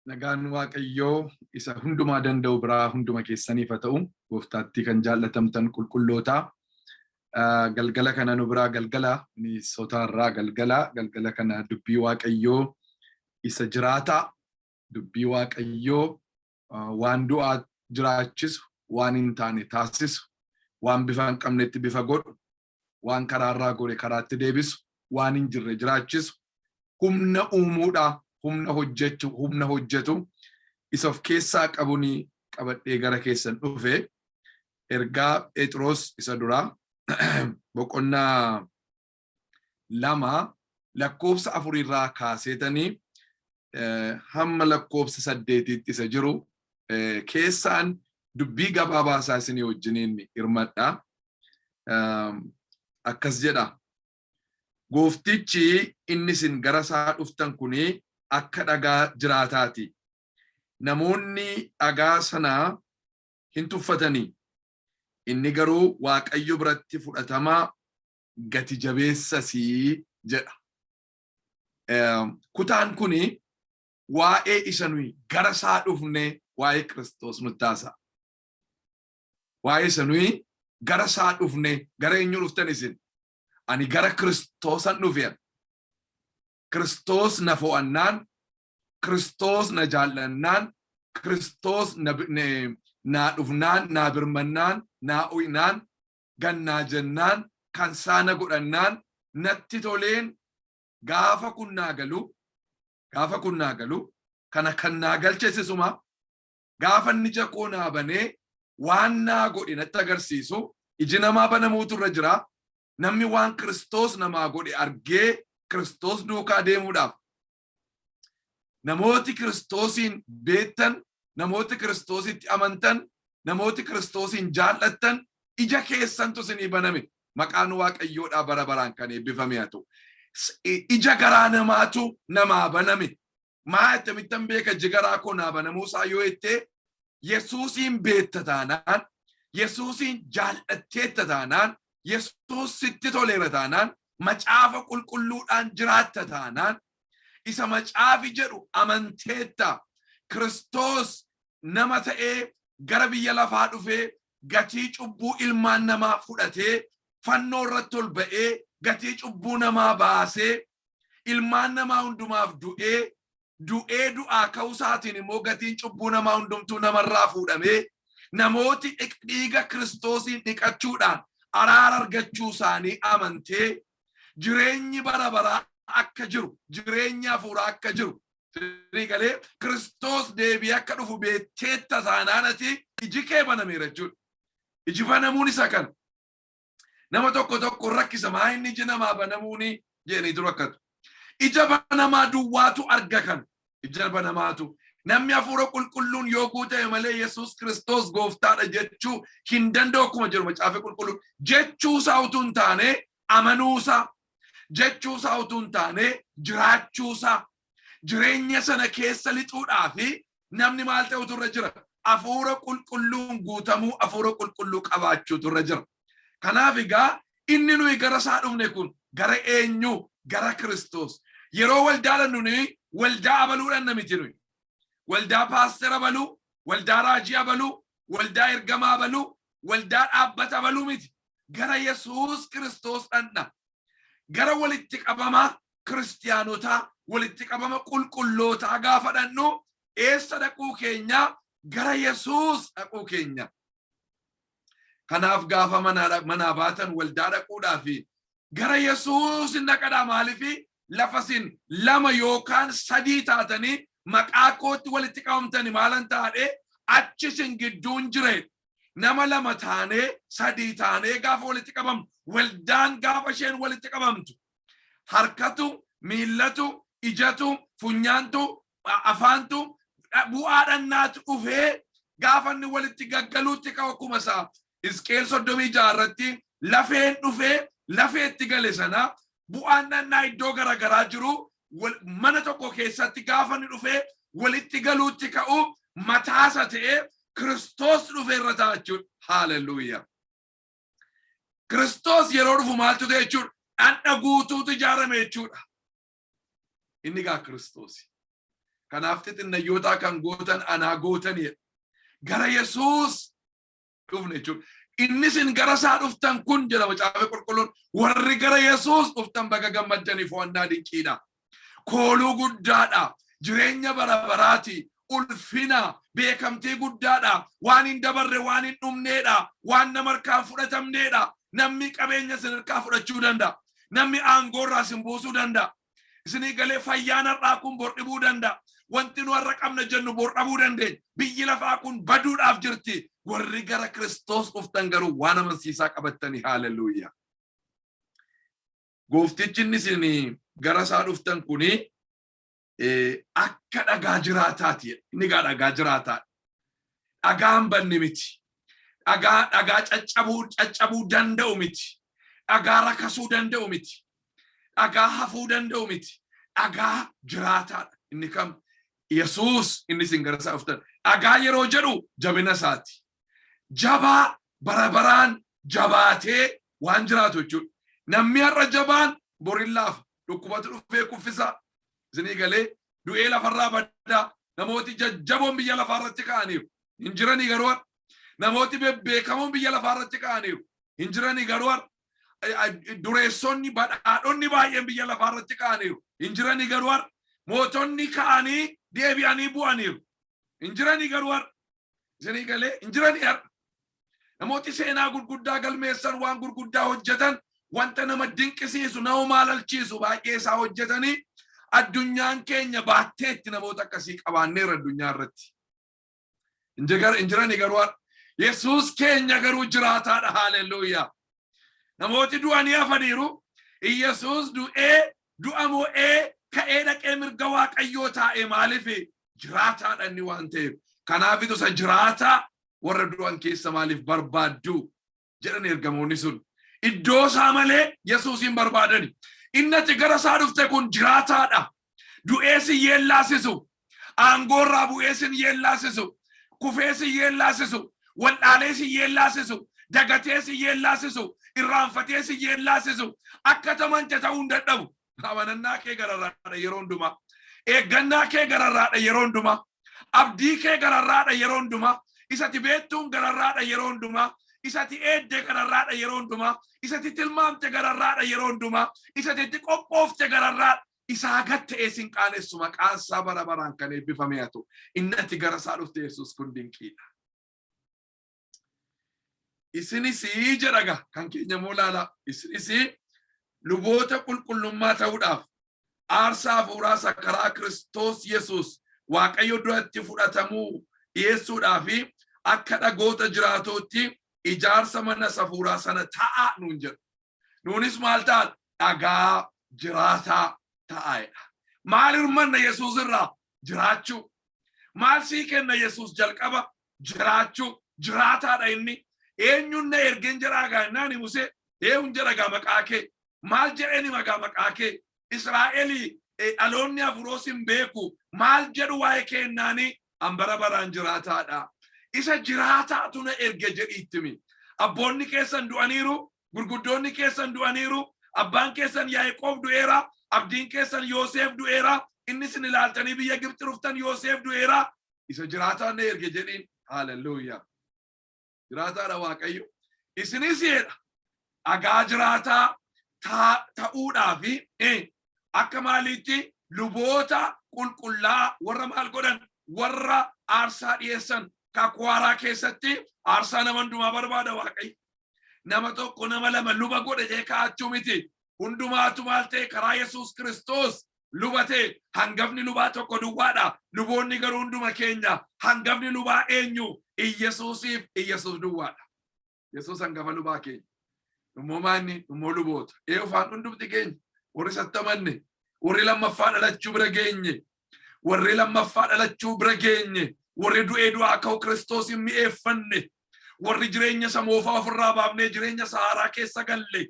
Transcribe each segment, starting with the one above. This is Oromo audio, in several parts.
Nagaan Waaqayyoo isa hundumaa danda'u biraa hunduma keessaniif haa ta'u. Gooftaatti kan jaallatamtan qulqullootaa. Galgala kana nu biraa galgala Minnesota irraa galgala galgala kana dubbii Waaqayyoo isa jiraataa, dubbii Waaqayyoo waan du'aa jiraachisu, waan hin taane taasisu, waan bifa hin qabnetti bifa godhu, waan karaarraa gore karaatti deebisu, waan hin jirre jiraachisu, humna uumuudha, humna hojjechu, humna hojjetu isa of keessaa qabuni qabadhee gara keessan dhufe. Ergaa Phexros isa duraa boqonnaa 2 lakkoofsa 4rraa kaaseetanii hamma lakkoofsa 8tti isa jiru keessaan dubbii gabaabaa isaa isinii wajjiniin hirmadha. Akkas jedha. "Gooftichi inni isin gara isaa dhuftan kuni akka dhagaa jiraataati. Namoonni dhagaa sana hin tuffatanii. Inni garuu Waaqayyo biratti fudhatamaa gati jabeessasii" jedha. Kutaan kuni waa'ee isa nuyi gara isaa dhufne, waa'ee Kiristoos nutti haasa'a. Waa'ee isa nuyi gara isaa dhufne. Gara eenyu dhuftan isin? Ani gara Kiristoosan dhufe. Kiristoos na fo'annaan, Kiristoos na jaallannaan, Kiristoos naa dhufnaan, naa birmannaan, naa u'inaan, gannaa jennaan, kan saana godhannaan, natti toleen gaafa kun naa galu, gaafa kun naa galu, kana kan naa galchesisuma. Gaafa inni ija koo naa banee waan naa godhe natti agarsiisu, iji namaa banamuutu irra jira. Namni waan Kiristoos namaa godhe argee Kiristoos duukaa deemuudhaaf, namooti Kiristoosiin beektan, namooti Kiristoositti amantan, namooti Kiristoosiin jaallattan, ija keessantu isinii baname. Maqaan Waaqayyoodhaa bara baraan kan eebbifame haa ta'u. Ija garaa namaatu namaa baname. Maa akkamittan beeka iji garaa koo naa banamuu isaa yoo jettee, Yesuusiin beekta taanaan, Yesuusiin jaallatteetta taanaan, Yesuus sitti toleera taanaan, Macaafa Qulqulluudhaan jiraatta taanaan, isa macaafi jedhu amanteetta. Kiristoos nama ta'ee gara biyya lafaa dhufee, gatii cubbuu ilmaan namaa fudhatee, fannoo irratti ol ba'ee, gatii cubbuu namaa baasee, ilmaan namaa hundumaaf du'ee, du'ee du'aa ka'uusaatiin immoo gatiin cubbuu namaa hundumtuu namarraa fuudhamee, namooti dhiiga Kiristoosiin dhiqachuudhaan araara argachuu isaanii amantee, jireenyi bara baraa akka jiru, jireenyi hafuuraa akka jiru galee, Kiristoos deebi'ee akka dhufu beekteetta taanaan, ati iji kee banameera jechuudha. Iji banamuun isa kana. Nama tokko tokko rakkisa, maa inni iji namaa banamuuni jedhaniitu rakkatu. Ija banamaa duwwaatu arga kana. Ija banamaatu. Namni Hafuura Qulqulluun yoo guutame malee Yesuus Kiristoos gooftaadha jechuu hin danda'u akkuma jiru Macaafa Qulqulluun. Jechuusaa utuu hin taane amanuusaa, jechuusaa utuu hin taane jiraachuusaa, jireenya sana keessa lixuudhaa fi namni maal ta'utu irra jira? Hafuura Qulqulluun guutamuu, Hafuura Qulqulluu qabaachuutu irra jira. Kanaaf egaa inni nuyi gara isaa dhufne kun gara eenyu? Gara Kiristoos. Yeroo waldaa dhannu nuyi waldaa abaluu dhanna miti nuyi. Waldaa paastera abaluu, waldaa raajii abaluu, waldaa ergamaa abaluu, waldaa dhaabbata abaluu miti. Gara Yesuus Kiristoos dhanna. Gara walitti qabama kiristiyaanotaa, walitti qabama qulqullootaa gaafa dhannu eessa dhaquu keenya? Gara Yesuus dhaquu keenya. Kanaaf gaafa manaa baatan waldaa dhaquudhaa fi gara Yesuus hin dhaqadhaa. Maaliifi? Lafa isin lama yookaan sadii taatanii maqaa kootti walitti qabamtani maalan taadhe, achi isin gidduun jire. Nama lama taanee, sadii taanee gaafa walitti qabamnu, waldaan gaafa isheen walitti qabamtu, harkatu, miillatu, ijatu, funyaantu, afaantu, bu'aa dhannaatu dhufee gaafa inni walitti gaggaluutti ka'u, akkuma isaa Hisqeel 36 irratti lafeen dhufee lafeetti gale sana, bu'aan dhannaa iddoo garaagaraa jiru mana tokko keessatti gaafa inni dhufee walitti galuutti ka'u, mataasa ta'ee Kiristoos dhufee irra ta'a jechuudha. Haaleluyyaa. Kiristoos yeroo dhufu maaltu ta'e jechuudha? Dhandha guutuutu ijaarame jechuudha. Inni gaa Kiristoosi. Kanaaf xixinnayyootaa kan gootan anaa gootanidha. Gara Yesuus dhufne jechuudha. Inni isin gara isaa dhuftan kun, jedha Macaafa Qulqulluun, warri gara Yesuus dhuftan baga gammaddanii, fo'annaa dinqiidha. Kooluu guddaadha. Jireenya bara baraati. Ulfina beekamtii guddaadha. Waan hin dabarre, waan hin dhumneedha. Waan nama harkaa fudhatamneedha. Namni qabeenya isin harkaa fudhachuu danda'a. Namni aangoo irraa isin buusuu danda'a. Isinii galee, fayyaan har'aa kun bor dhibuu danda'a. Wanti nu har'a qabna jennu bor dhabuu dandeenya. Biyyi lafaa kun baduudhaaf jirti. Warri gara Kiristoos dhuftan garuu waan amansiisaa qabattanii, haaleluyyaa. Gooftichi inni isin gara isaa dhuftan kuni akka dhagaa jiraataati. Inni gaa dhagaa jiraataa. Dhagaa hin banne miti. Dhagaa caccabuu danda'u miti. Dhagaa rakasuu danda'u miti. Dhagaa hafuu danda'u miti. Dhagaa jiraataadha. Inni kam? Yesuus inni isin gara isaa dhuftan. Dhagaa yeroo jedhu jabina isaati. Jabaa bara baraan jabaatee waan jiraatu jechuudha. Namni har'a jabaan borin laafa. Dhukkubatu dhufee kuffisa. Isinii galee, du'ee lafarraa baddaa. Namooti jajjaboon biyya lafaarratti ka'aniiru. Hin jiranii garuu har'a. Namooti bebbeekamoon biyya lafaarratti ka'aniiru. Hin jiranii garuu har'a. Dureessonni, badhaadhonni baay'een biyya lafaarratti ka'aniiru. Hin jiranii garuu har'a. Mootonni ka'anii deebi'anii bu'aniiru. Hin jiranii garuu har'a. Isinii galee, hin jiranii har'a. Namooti seenaa gurguddaa galmeessan, waan gurguddaa hojjetan, wanta nama dinqisiisu, nama maalalchiisu baay'ee isaa hojjetanii, addunyaan keenya baatteetti namoota akkasii qabaanneerra addunyaa irratti. Hin jiranii garuu har'a. Yesuus keenya garuu jiraataadha. Haaleluyyaa. Namooti du'anii hafaniiru. Yesuus du'ee, du'a mo'ee, ka'ee dhaqee mirga Waaqayyoo taa'e. Maaliif? Jiraataadha inni waan ta'eef. Kanaafitu isa jiraataa warra du'an keessa maaliif barbaaddu jedhan ergamoonni sun. Iddoo isaa malee Yesuus hin barbaadani. Inni ati gara isaa dhufte kun jiraataadha. Du'ee si yeellaasisu. Aangoo irraa bu'ee si yeellaasisu. Kufee si yeellaasisu. Waldhaalee si yeellaasisu. Dagatee si yeellaasisu. Irraanfatee si yeellaasisu. Akka tamante ta'uu hin dadhabu. Amanannaa kee gararraadha yeroo hundumaa. Eeggannaa kee gararraadha yeroo hundumaa. Abdii kee gararraadha yeroo hundumaa. Isati beektuun gararraadha yeroo hundumaa. Isati eedde gararraadha yeroo hundumaa. Isati tilmaamte gararraadha yeroo hundumaa. Isati itti qophoofte gararraadha. Isaa gad ta'ee sin qaanessu, maqaan isaa bara baraan kan eebbifame haa ta'u. Inni ati gara isaa dhufte Yesuus kun dinqiidha. Isinis jedhaga, kan keenya immoo ilaalaa. Isinis luboota qulqullummaa ta'uudhaaf aarsaa hafuuraa isa karaa Kiristoos Yesuus Waaqayyo duratti fudhatamuu dhiyeessuudhaa fi akka dhagoota jiraatootti ijaarsa mana hafuuraa sana ta'a nuun jedhu. Nuunis maal ta'a? Dhagaa jiraataa ta'aadha. Maal hirmanna Yesuus irraa? Jiraachuu. Maal sii kenna Yesuus jalqaba? Jiraachuu. Jiraataadha inni. Eenyuun na ergeen jedhaa gaa innaan, Musee eenyuun jedha gaa maqaa kee? Maal jedheen magaa maqaa kee? Israa'elii dhaloonni hafuuroos hin beeku. Maal jedhu waa'ee kee ennaanii, an bara baraan jiraataadha. Isa jiraataatu na erge jedhiittimi. Abboonni keessan du'aniiru, gurguddoonni keessan du'aniiru, abbaan keessan Yaaqoob du'eera, abdiin keessan Yoosef du'eera, inni isin ilaaltanii biyya Gibxi dhuftan Yoosef du'eera. Isa jiraataan na erge jedhiin. Haaleluyyaa. Jiraataadha Waaqayyo. Isinis jedha, dhagaa jiraataa ta'uudhaa fi akka maaliitti? Luboota qulqullaa, warra maal godhan? Warra aarsaa dhiyeessan. Kakuu haaraa keessatti aarsaa nama hundumaa barbaada Waaqayyo. Nama tokko, nama lama luba godhe jee kaa'achuu miti. Hundumaatu maal ta'e? Karaa Yesuus Kiristoos luba ta'e. Hangafni lubaa tokko duwwaadha. Luboonni garuu hunduma keenya. Hangafni lubaa eenyu? Iyyasuusiif Iyyasuus duwwaadha. Yesuus hangafa lubaa keenya. Immoo maanni immoo luboota. Ee ufaan hundumti keenya warri sattamanne, warri lammaffaa dhalachuu bira geenye, warri lammaffaa dhalachuu bira geenye, warri du'ee du'aa ka'u Kiristoos hin mi'eeffanne, warri jireenya isa moofaa ofirraa baafnee jireenya isa haaraa keessa galle,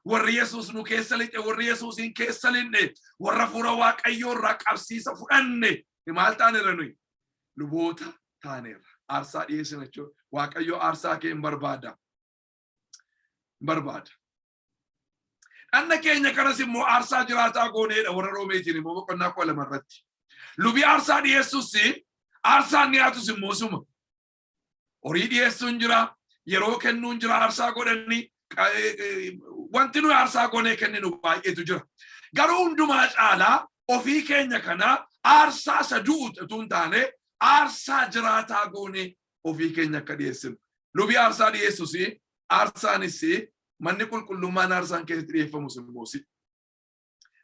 warri Yesuus nu keessa lixe, warri Yesuusiin keessa lixne, warra fuula Waaqayyoo irraa qabsiisa fudhanne, maal taaneerra nuyi? Luboota taaneerra. Aarsaa dhiyeessina jechuudha. Waaqayyo aarsaa kee hin barbaada. Hin barbaada. Dhanna keenya kanas immoo aarsaa jiraataa gooneedha warra Roomeetiin immoo boqonnaa 12 irratti. Lubi aarsaa dhiyeessus, aarsaan dhiyaatus immoo suma. Horii dhiyeessuun jira, yeroo kennuun jira, aarsaa godhanii wanti nuyi aarsaa goonee kenninu baay'eetu jira. Garuu hundumaa caalaa ofii keenya kana aarsaa isa du'u utuu hin taane, aarsaa jiraataa goonee ofii keenya akka dhiyeessinu. Lubi aarsaa dhiyeessus, aarsaanis, manni qulqullummaan aarsaan keessatti dhiyeeffamus immoo si.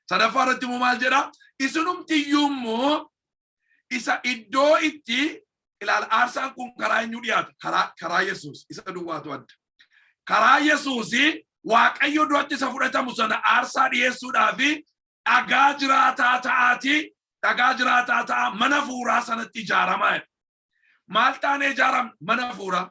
Sadaffaa irratti immoo maal jedha? Isinumti iyyuu immoo isa iddoo itti ilaala. Aarsaan kun karaa eenyu dhiyaata? Karaa Yesuus isa duwwaatu adda. Karaa Yesuus Waaqayyo duratti isa fudhatamu sana aarsaa dhiyeessuudhaaf dhagaa jiraataa ta'aati. Dhagaa jiraataa ta'a, mana fuuraa sanatti ijaaramaa. Maal taanee ijaaramna? Mana fuuraa.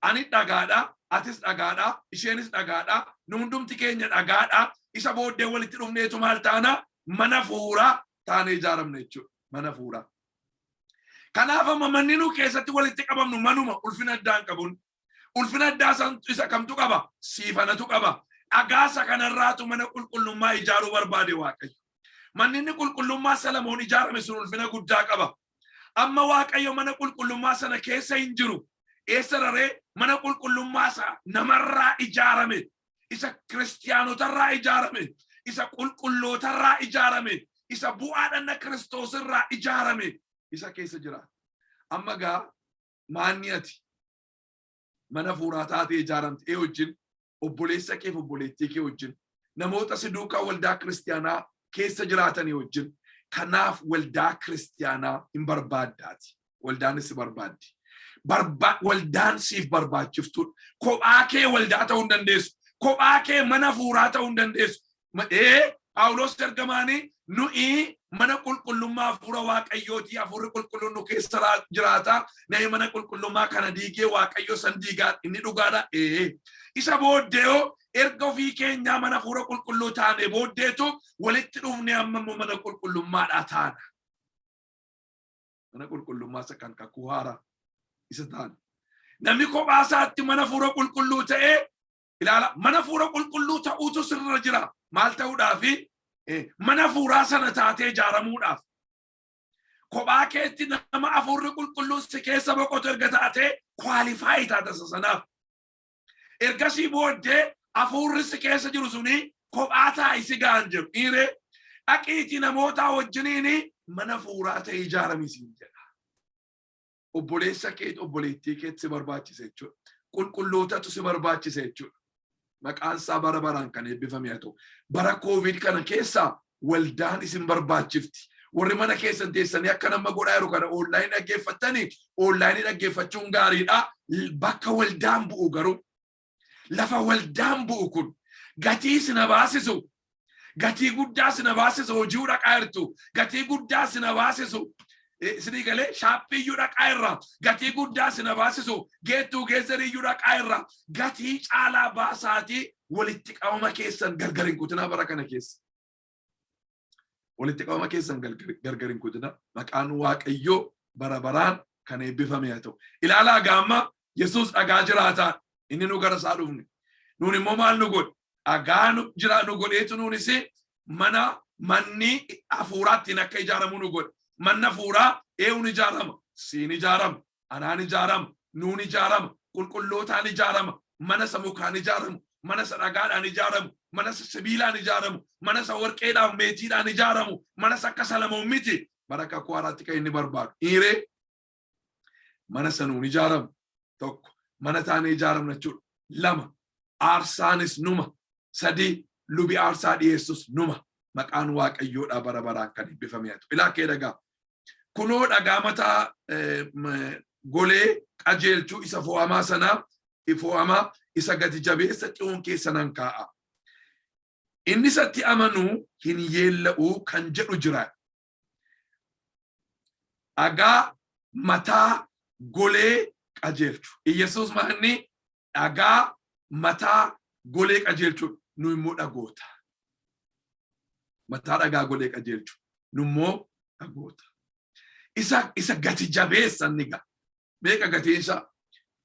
Ani dhagaadha, atis dhagaadha, isheenis dhagaadha, nu hundumti keenya dhagaadha. Isa booddee walitti dhufneetu maal taana? Mana fuuraa taanee ijaaramna jechuudha. Mana fuuraa. Kanaaf amma manni nu keessatti walitti qabamnu manuma ulfina addaa hin qabun. Ulfina addaa isa kamtu qaba? Siifanatu qaba. Dhagaa isa kanarraatu mana qulqullummaa ijaaruu barbaade Waaqayyo. Manni inni qulqullummaa Salamoon ijaarame sun ulfina guddaa qaba. Amma Waaqayyo mana qulqullummaa sana keessa hin jiru. Eessa raree? Mana qulqullummaa isa namarraa ijaarame, isa kiristiyaanotarraa ijaarame, isa qulqullootarraa ijaarame, isa bu'aa dhanna Kiristoosirraa ijaarame isa keessa jira. Amma gaa maanni ati mana fuuraa taatee ijaaramte ee wajjin, obboleessa keef obboleettii kee wajjin, namoota si duukaa waldaa kiristiyaanaa keessa jiraatanii wajjin. Kanaaf waldaa kiristiyaanaa hin barbaaddaati. Waldaanis si barbaaddi. Waldaan siif barbaachiftuudha. Kophaa kee waldaa ta'uu hin dandeessu. Kophaa kee mana fuuraa ta'uu hin dandeessu. Ee, Phaawulos ergamaanii, "Nuyi mana qulqullummaa hafuura Waaqayyooti, hafuurri qulqulluun nu keessa jiraata, nayi mana qulqullummaa kana diigee Waaqayyo san diigaa." Inni dhugaadha. Ee, isa booddee hoo? Erga ofii keenyaa mana hafuura qulqulluu taane booddeetu walitti dhufne, amma immoo mana qulqullummaadhaa taana. Mana qulqullummaa isa kan kakuu haaraa isa taana. Namni kophaa isaatti mana hafuura qulqulluu ta'ee ilaala, mana hafuura qulqulluu ta'uutu sirra jira. Maal ta'uudhaafi? Mana hafuuraa sana taatee ijaaramuudhaaf. Kophaa keetti nama hafuurri qulqulluun si keessa boqotu erga taatee, qualify taata isa sanaaf. Ergasii booddee hafuurri si keessa jiru suni kophaa taa'i si ga'an jiru. Dhiiree, dhaqiitii namoota wajjiniin mana hafuuraa ta'e ijaarami siin jedha. Obboleessa kee, obboleettii keetti si barbaachisa jechuudha. Qulqullootatu si barbaachisa jechuudha. Maqaan isaa bara baraan kan eebbifame haa ta'u. Bara Covid kana keessa waldaan isin barbaachifti. Warri mana keessan teessanii akka nama godhaa jiru kana online dhaggeeffattanii, online dhaggeeffachuun gaariidha. Bakka waldaan bu'u garuu, lafa waldaan bu'u kun gatii sina baasisu, gatii guddaa sina baasisu, hojii dhaqaa jirtu gatii guddaa sina baasisu, isinii galee, shoppingiyyuu dhaqaa irra gatii guddaa sina baasisu, get togetheriyyuu dhaqaa irra gatii caalaa baasaatii walitti qabama keessan gargar hin kutinaa bara kana keessa. Walitti qabama keessan gargar hin kutinaa. Maqaan Waaqayyoo bara baraan kan eebbifame haa ta'u. Ilaalaa gaamma, Yesuus dhagaa jiraataa inni nu gara isaa dhufne. Nuun immoo maal nu godhe? Dhagaa nu jira nu godheetu nuunis mana manni hafuuraattiin akka ijaaramu nu godhe. Manni hafuuraa eenyuun ijaarama? Siin ijaarama. Anaan ijaarama. Nuun ijaarama. Qulqullootaan ijaarama. Mana isa mukaan ijaaramu. Mana isa dhagaadhaan ijaaramu. Mana isa sibiilaan ijaaramu. Mana isa warqeedhaan, meetiidhaan ijaaramu. Mana isa akka Salamoon miti. Bara kakuu haaraatti kan inni barbaadu. Dhiiree, mana sanuun ijaaramu tokko, mana taanee ijaaramna jechuudha. Lama, aarsaanis numa. Sadii, lubi aarsaa dhiyeessus numa. Maqaan Waaqayyoodhaa bara baraan kan eebbifame haa ta'u. Ilaa kee dhagaa. Kunoo, dhagaa mataa golee qajeelchuu isa fo'amaa sanaa, fo'amaa isa gati jabeessa Xiyoon keessa nan kaa'a. Inni isatti amanuu hin yeella'u kan jedhu jira. Dhagaa mataa golee qajeelchu. Iyyasuus maanni dhagaa mataa golee qajeelchu, nu immoo dhagoota. Mataa dhagaa golee qajeelchu, nu immoo dhagoota. Isa gati jabeessa inni gaa. Meeqa gatiin isaa?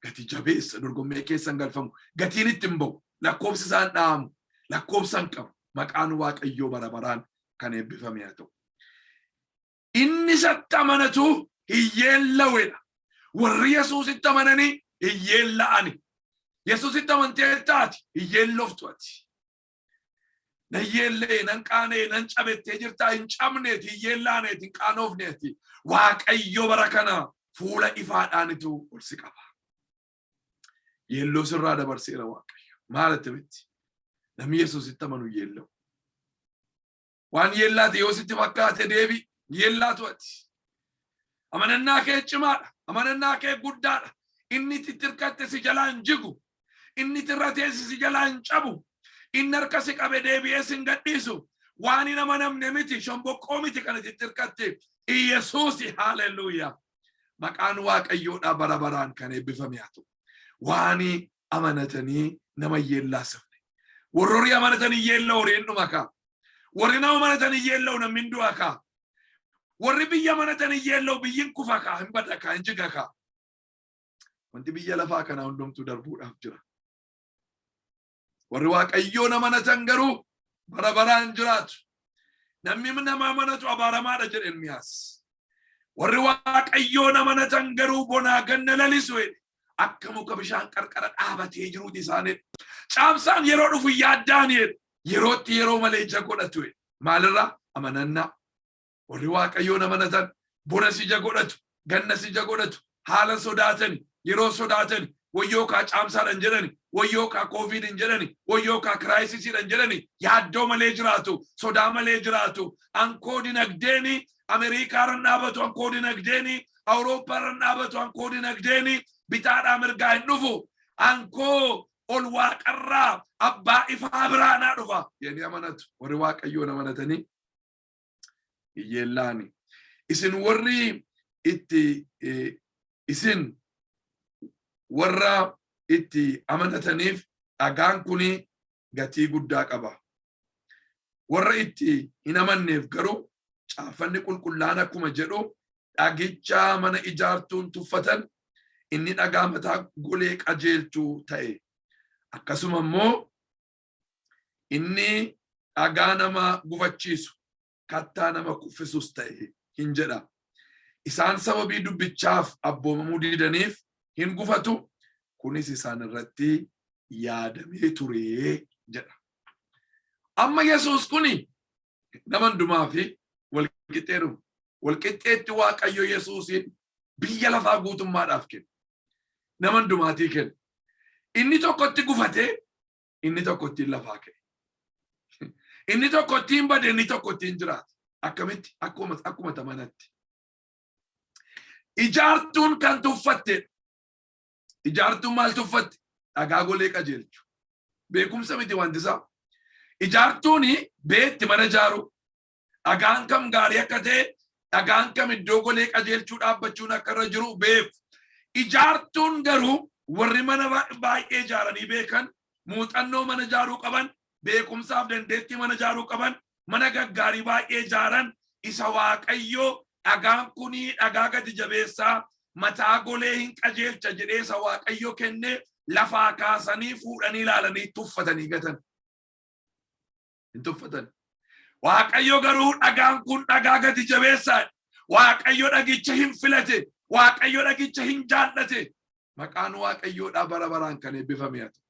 Gati jabeessa, dorgommee keessan galfamu. Gatiin itti hin ba'u. Lakkoofsi isaan dha'amu. Lakkoofsa hin qabu. Maqaan Waaqayyoo bara baraan kan eebbifame haa ta'u. Inni isatti amanatu hiyyeellawedha. Warri Yesuusitti amananii hiyyeella'ani. Yesuusitti amantee taati hiyyeelloftu ati. Nan yeellee, nan qaanee, nan cabettee jirtaa hin cabneeti, hiyyeellaaneeti, hin qaanoofneeti. Waaqayyo bara kana fuula ifaadhaanitu ol si qaba. Yeelloo sirraa dabarseera Waaqayyo. Maalatti miti? Namni Yesuusitti amanu yeella'u. Waan yeellaate yoo sitti fakkaate deebi yeellaatu ati. Amanannaa kee cimaadha. Amanannaa kee guddaadha. Inni itti tirkatte si jalaa hin jigu. Inni tirra teessi si jalaa hin cabu. Inni harka si qabe deebi'ee si hin gadhiisu. Waan hin amanamne miti, shomboqqoo miti kan itti tirkatte. Iyesuusi, haaleluyyaa. Maqaan Waaqayyoodhaa bara baraan kan eebbifame haa ta'u. Waan amanatanii nama yeellaasifne. Warri horii amanatanii yeella'u horiin dhuma kaa. Warri nama amanatanii yeella'u namni hin du'a kaa. Warri biyya amanatanii yeella'u biyyin kufa kaa, hin bada kaa, hin jiga kaa. Wanti biyya lafaa kanaa hundumtuu darbuudhaaf jira. Warri Waaqayyoon amanatan garuu bara baraan jiraatu. Namni nama amanatu abaaramaadha jedhe Ermiyaas. Warri Waaqayyoon amanatan garuu bonaa ganna lalisu jedhe. Akka muka bishaan qarqara dhaabatee jiruuti isaanidha. Caamsaan yeroo dhufu yaaddaan jedhe. Yerootti yeroo malee ija godhatu jedhe. Maalirraa? Amanannaa. Warri Waaqayyoon amanatan bonas ija godhatu, gannas ija godhatu, haala sodaatani, yeroo sodaatani, wayyoo kaa caamsaadhan jedhani, wayyoo kaa kooviidhin jedhani, wayyoo kaa crisisiidhan jedhani, yaaddoo malee jiraatu, sodaa malee jiraatu. Ankoo dinagdeeni Ameerikaarran dhaabatu, ankoo dinagdeeni Awurooppaarran dhaabatu, ankoo dinagdeeni bitaadhaa mirgaa hin dhufu. Ankoo ol waaqarraa abbaa ifaa biraa naa dhufa. Jedhanii amanatu. Warri Waaqayyoon amanatanii hiyyeellaani. Isin warra itti amanataniif dhagaan kuni gatii guddaa qaba. Warra itti hin amanneef garuu caaffanni qulqullaan akkuma jedhu, "Dhagicha mana ijaartuun tuffatan inni dhagaa mataa golee qajeelchuu ta'e. Akkasuma immoo inni dhagaa nama gufachiisu, kattaa nama kuffisus ta'e" hin jedha. Isaan sababii dubbichaaf abboomamuu didaniif hin gufatu. Kunis isaan irratti yaadamee ture jedha. Amma Yesuus kuni nama hundumaa fi walqixxeedhuma. Walqixxeetti Waaqayyo Yesuusiin biyya lafaa guutummaadhaaf kenna. Nama hundumaatii kenna. Inni tokkotti gufatee, inni tokko ittiin lafaa ka'e. Inni tokko ittiin bade, inni tokko ittiin jiraata. Akkamitti? Akkuma tamanatti. Ijaartuun kan tuffattedha. Ijaartuun maal tuffatte? Dhagaa golee qajeelchu. Beekumsa miti wanti isaa. Ijaartuun beetti mana ijaaru. Dhagaan kam gaarii akka ta'e, dhagaan kam iddoo golee qajeelchuu dhaabbachuun akka irra jiru beeku. Ijaartuun garuu warri mana baay'ee ijaaranii beekan, muuxannoo mana ijaaruu qaban, beekumsaaf dandeettii mana ijaaruu qaban, mana gaggaarii baay'ee ijaaran, isa Waaqayyoo dhagaan kunii dhagaa gati jabeessaa mataa golee hin qajeelcha jedhee isa Waaqayyo kennee lafaa kaasanii fuudhanii ilaalanii tuffatanii gatan. Hin tuffatan. Waaqayyo garuu dhagaan kun dhagaa gati jabeessaa. Waaqayyo dhagicha hin filate. Waaqayyo dhagicha hin jaallate. Maqaan Waaqayyoodhaa bara baraan kan eebbifame haa ta'u.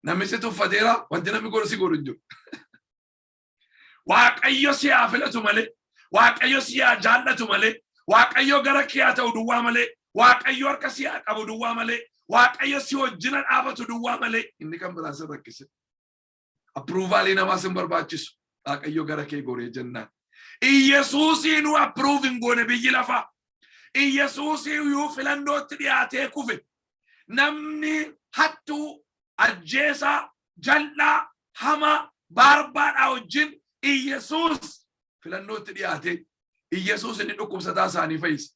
Namni si tuffateera, wanti namni godhu si godhu hin jiru. Waaqayyo si haa filatu malee, Waaqayyo si haa jaallatu malee, Waaqayyo gara kee haa ta'u duwwaa malee, Waaqayyo harka si haa qabu duwwaa malee, Waaqayyo si wajjina dhaabatu duwwaa malee, inni kan biraan si rakkise. Approvalii namaa sin barbaachisu. Waaqayyo gara kee goree jennaan. Iyyasuusiinuu approve hin goone biyyi lafaa. Iyyasuusiiyyuu filannootti dhiyaatee kufe. Namni hattuu, ajjeesaa, jal'aa, hamaa, baarbaadhaa wajjin Iyyasuus filannootti dhiyaate. Iyyasuus inni dhukkubsataa isaanii fayyise.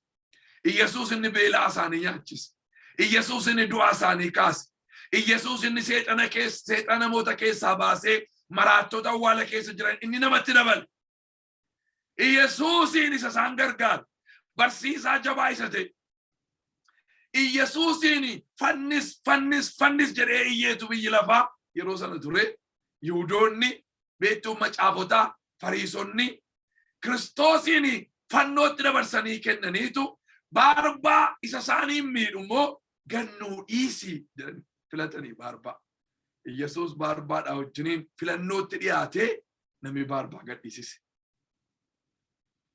Iyyasuus inni beelaa isaanii nyaachise. Iyyasuus inni du'aa isaanii kaase. Iyyasuus inni seexana keessa seexana namoota keessaa baasee maraattota awwaala keessa jiran inni namatti dabale. Iyyasuusiin isa isaan gargaaru. Barsiisaa jabaa isa ta'e. Iyyasuusiin "Fannis, fannis, fannis" jedhee iyyeetu biyyi lafaa yeroo sana ture. Yihudoonni, beektuun macaafotaa, Fariisonni Kiristoosiin fannootti dabarsanii kennaniitu Baarbaa isa isaaniin miidhu immoo gannuu dhiisii jedhanii filatanii Baarbaa. Yesuus Baarbaadhaa wajjiniin filannootti dhiyaatee namni Baarbaa gadhiisise.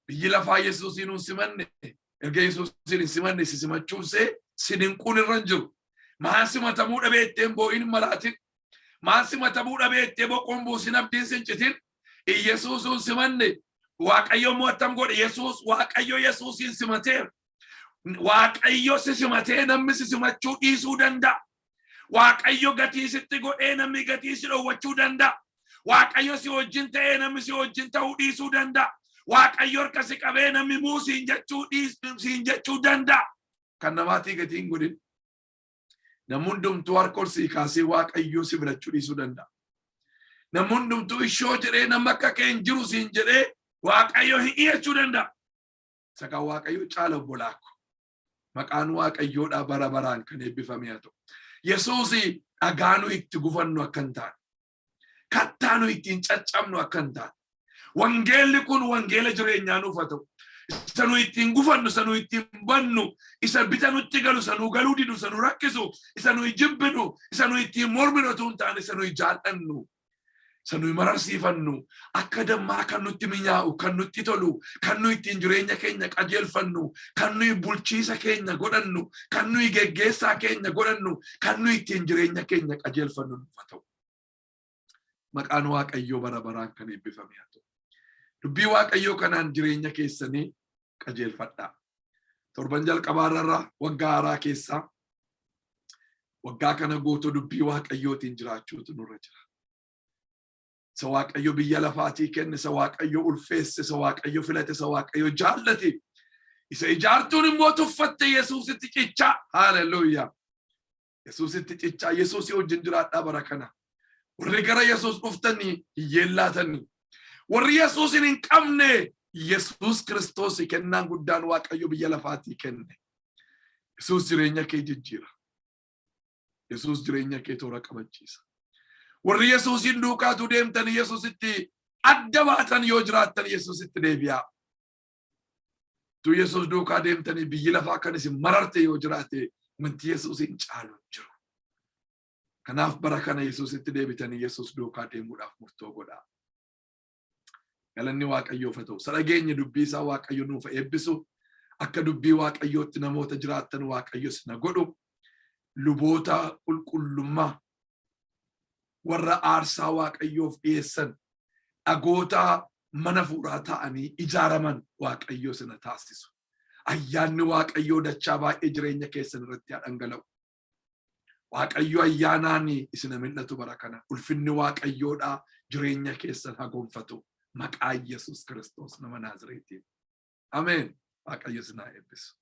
Biyyi lafaa Yesuusiin hin simanne, erga Yesuusiin hin simanne si simachuunsee si dinquun irra hin jiru. Maan simatamuu dhabee itteen boo'in maraatin. Maan simatamuu dhabee ittee boqoon buusin abdiin sin citin. Yesuusuun simanne, Waaqayyo immoo attam godhe? Yesuus, Waaqayyo Yesuusiin simateera. Waaqayyo si simatee namni si simachuu dhiisuu danda'a. Waaqayyo gatii sitti godhee namni gatii si dhowwachuu danda'a. Waaqayyo si wajjin ta'ee namni si wajjin ta'uu dhiisuu danda'a. Waaqayyo harka si qabee namni muu siin jechuu danda'a. Kan namaatii gatii hin godhin. Namni hundumtuu harka ol sii kaasee Waaqayyo si filachuu dhiisuu danda'a. Namni hundumtuu ishoo jedhee nama akka kee hin jiru siin jedhee Waaqayyo hin dhiyeessuu danda'a. Isa kan Waaqayyo caala, obbolaako. Maqaan Waaqayyoodhaa bara baraan kan eebbifame haa ta'u. Yesuus dhagaa nu itti gufannu akka hin taane, kattaa nu ittiin caccabnu akka hin taane. Wangeelli kun wangeela jireenyaa nuuf haa ta'u. Isa nu ittiin gufannu, isa nu ittiin bannu, isa bita nutti galu, isa nu galuu didu, isa nu rakkisu, isa nu jibbinu, isa nu ittiin morminu otoo hin taane, isa nu jaallannu, isa nuyi mararsiifannu, akka dammaa kan nutti minyaa'u, kan nutti tolu, kan nuyi ittiin jireenya keenya qajeelfannu, kan nuyi bulchiisa keenya godhannu, kan nuyi geggeessaa keenya godhannu, kan nuyi ittiin jireenya keenya qajeelfannu nuuf haa ta'u. Maqaan Waaqayyoo bara baraan kan eebbifame haa ta'u. Dubbii Waaqayyoo kanaan jireenya keessanii qajeelfadhaa. Torban jalqabaarra waggaa haaraa keessaa waggaa kana guutuu dubbii Waaqayyootiin jiraachuutu nurra jira. Isa Waaqayyo biyya lafaatii kenne, isa Waaqayyo ulfeesse, isa Waaqayyo filate, isa Waaqayyo jaallate, isa ijaartuun immoo tuffatte Yesuusitti cichaa. Haaleluyyaa. Yesuusitti cichaa, Yesuusii wajjin jiraadhaa bara kana. Warri gara Yesuus dhuftanii hiyyeellaatanii. Warri Yesuusin hin qabne, Yesuus Kiristoos kennaan guddaan Waaqayyo biyya lafaatii kenne. Yesuus jireenya kee jijjiira. Yesuus jireenya kee toora qabachiisa. Warri Yesuusin duukaatu deemtanii Yesuusitti adda baatan yoo jiraattan, Yesuusitti deebi'aa. Tu Yesuus duukaa deemtanii biyyi lafaa kan isin mararte yoo jiraate, wanti Yesuusin caalu hin jiru. Kanaaf bara kana Yesuusitti deebitanii Yesuus duukaa deemuudhaaf murtoo godhaa. Galanni Waaqayyoof haa ta'u. Isa dhageenye dubbii isaa Waaqayyo nuuf eebbisu. Akka dubbii Waaqayyootti namoota jiraattan Waaqayyos na godhu. Luboota qulqullummaa warra aarsaa Waaqayyoof dhiyeessan, dhagoota mana fuudhaa ta'anii ijaaraman Waaqayyo sina taasisu. Ayyaanni Waaqayyoo dachaa baay'ee jireenya keessan irratti haa dhangala'u. Waaqayyo ayyaanaan isin mil'atu bara kana. Ulfinni Waaqayyoodhaa jireenya keessan haa gonfatu. Maqaa Yesuus Kiristoos nama Naazreetiin. Ameen. Waaqayyo isin haa eebbisu.